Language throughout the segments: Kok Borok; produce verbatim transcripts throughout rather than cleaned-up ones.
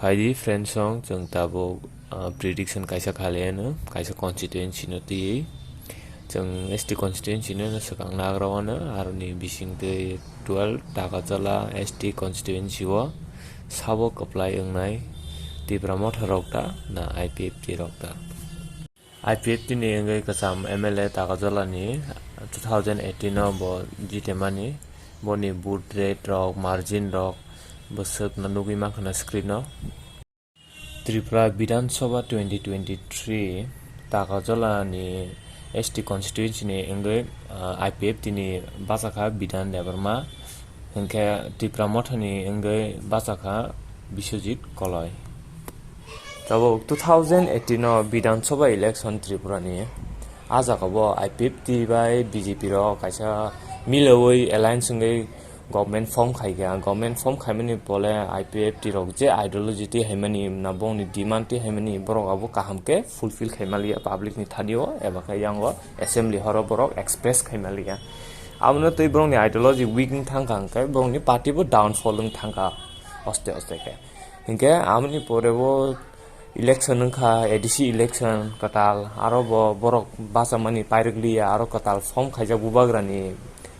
Phaidi friends song, chwng tabuk, ah, prediction kaisa khaliano, kaisa constituency no twiwi. Chwng S T constituency no swkang nagra wano, aroni bising twi twelve Takarjala S T constituency o sabo kwplai wngnai Tipra Motha rok ta na I P F T rok ta. I P F T ni wngwi kwcham M L A Takarjala ni two thousand eighteen o bo jitemani, boni vote rate rok, margin rok bwswk no nugwi mankha na screen o. Tripura Bidhan Sabha twenty twenty-three Takarjala ni S T constituency ni wngwi, ah, I P F T ni bachakha Bidhan Debbarma, hinkhe Tipra Motha ni wngwi bachakha Biswajit Koloi. Tabuk two thousand eighteen o Bidhan Sabha election Tripura ni, ah jaga bo I P F T bai B J P rok kaisa milawi alliance wngwi government form khaikha. Government form khaimani pole I P F T rok je ideology twi haimani, na bongni demand twi haimani, borok abo kaham khe fulfill khaimaliya public ni thani o, eba khe yang o assembly horo borok express khaimaliya. Abono twi borokni ideology weak wng thangkha, hwnkhe borokni party bo downfall wng thangkha aste aste khe. Hinkhe aboni pore bo election wngkha, A D C election kwtal, aro bo borok bachamani pairwk liya, aro kwtal form khaijak bubagrani,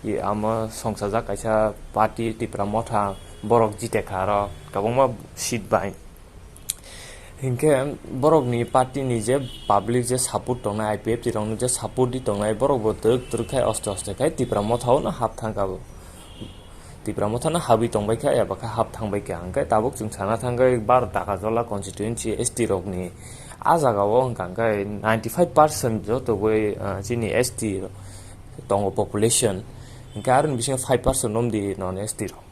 i, amo songsajak kaisa party Tipra Motha, borok jitekha aro kwbangma seat bai. Hinkhe borokni party ni je public je support tongnai, I P F T rokno je support di tongnai, borok bo twrwk twrwk khai oste oste khai Tipra Motha o no hap thangkha bo. Tipra Motha no habwi tongbai kha, eba khe hap thangbai kha. Hwnkhe tabuk chwng sana thangkhe baro Takarjala constituency S T rokni ah jaga o hwnkha hwnkhe ninety five percent joto goi, ah, chini S T tongo population. Hwnkhe aroni bisingo five percent romdi non S T rok.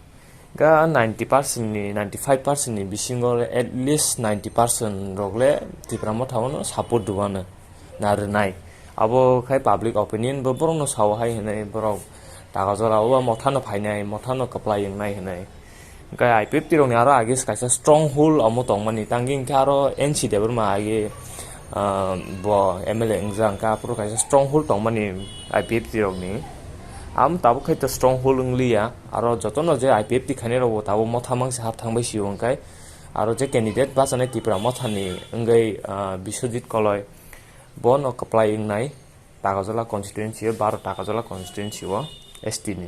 Ga ninety percent ni, ninety five percent ni bisingo at least ninety percent rok le Tipra Motha o no support rwano na rwnai. Abo khai public opinion bo borokno sao hai hinwi, borok Takarjala o ba Motha no phainai, Motha no kwplai wngnai hinwi. Hwnkhe I P F T rokni aro age kaisa stronghold omo tongmani, tangwi hwnkhe aro N C Debbarma age, ah, bo M L A wngjak, hwnkhe aphuru kaisa stronghold tongmani I P F T rokni. Amo tabuk khai to stronghold wngliya, aro jotono je I P F T khainai rokbo tabuk Motha mangsa hap thangbai sio, hwnkhe aro je candidate bachanai Tipra Mothani wngwi, ah, Biswajit Koloi, bono kwplai wngnai Takarjala constituency o, baro Takarjala constituency o S T ni.